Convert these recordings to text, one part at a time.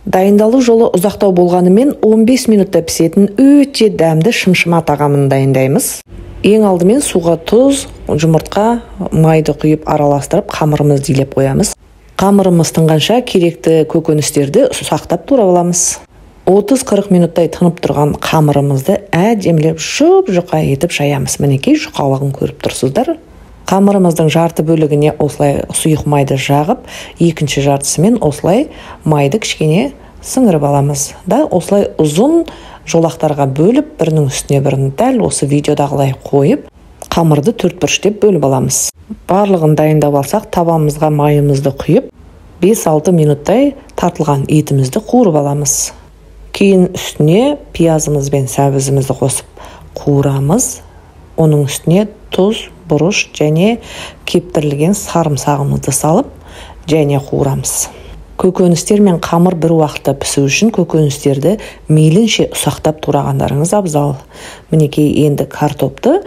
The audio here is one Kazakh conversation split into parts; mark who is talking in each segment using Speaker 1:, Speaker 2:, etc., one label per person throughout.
Speaker 1: Дайындалу жолы ұзақтау болғанымен 15 минутта пісетін өте дәмді шымшыма тағамын дайындаймыз. Ең алдымен суға тұз, жұмыртқа, майды құйып араластырып қамырымызды илеп қоямыз. Қамырымыз тынғанша керекті көкөністерді ұсақтап турап аламыз. 30-40 минуттай тынып тұрған қамырымызды әдемілеп жұп-жұқа етіп жаямыз. Мінекей, жұқалығын көріп тұрсыздар. Қамырымыздың жарты бөлігіне осылай сұйық майды жағып, екінші жартысымен осылай майды кішкене сіңіріп аламыз. Да, осылай ұзын жолақтарға бөліп, бірінің үстіне бірін дәл осы видеодағылай қойып, қамырды төрт бұрыш бөліп аламыз. Барлығын дайындап алсақ, табамызға майымызды құйып, 5-6 минуттай тартылған етімізді қуырып аламыз. Кейін үстіне пиязымыз бен сәбізімізді қосып қуырамыз. Оның үстіне тұз, бұрыш және кептірілген сарымсағымызды салып және қуырамыз. Көкөністер мен қамыр бір уақытта пісу үшін көкөністерді мейлінше ұсақтап турағандарыңыз абзал. Мінекей, енді картопты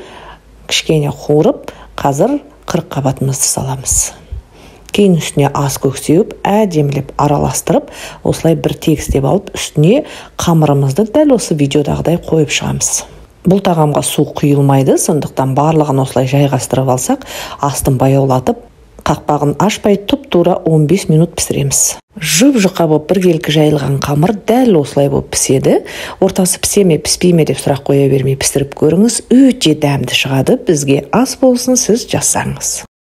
Speaker 1: кішкене қуырып, қазір 40 қабатымызды саламыз. Кейін үстіне ас көк сеуіп, әдемілеп араластырып, осылай бір тегістеп алып, үстіне қамырымызды дәл осы видеодағыдай қойып шығамыз. Бұл тағамға су құйылмайды, сондықтан барлығын осылай жайғастырып алсақ, астын баяулатып, қақпағын ашпай тұп-тура 15 минут пісіреміз. Жұп-жұқа болып біркелкі жайылған қамыр дәл осылай болып піседі. Ортасы пісе ме, піспей ме деп сұрақ қоя бермей пісіріп көріңіз, өте дәмді шығады. Бізге ас болсын, сіз жазсаңыз.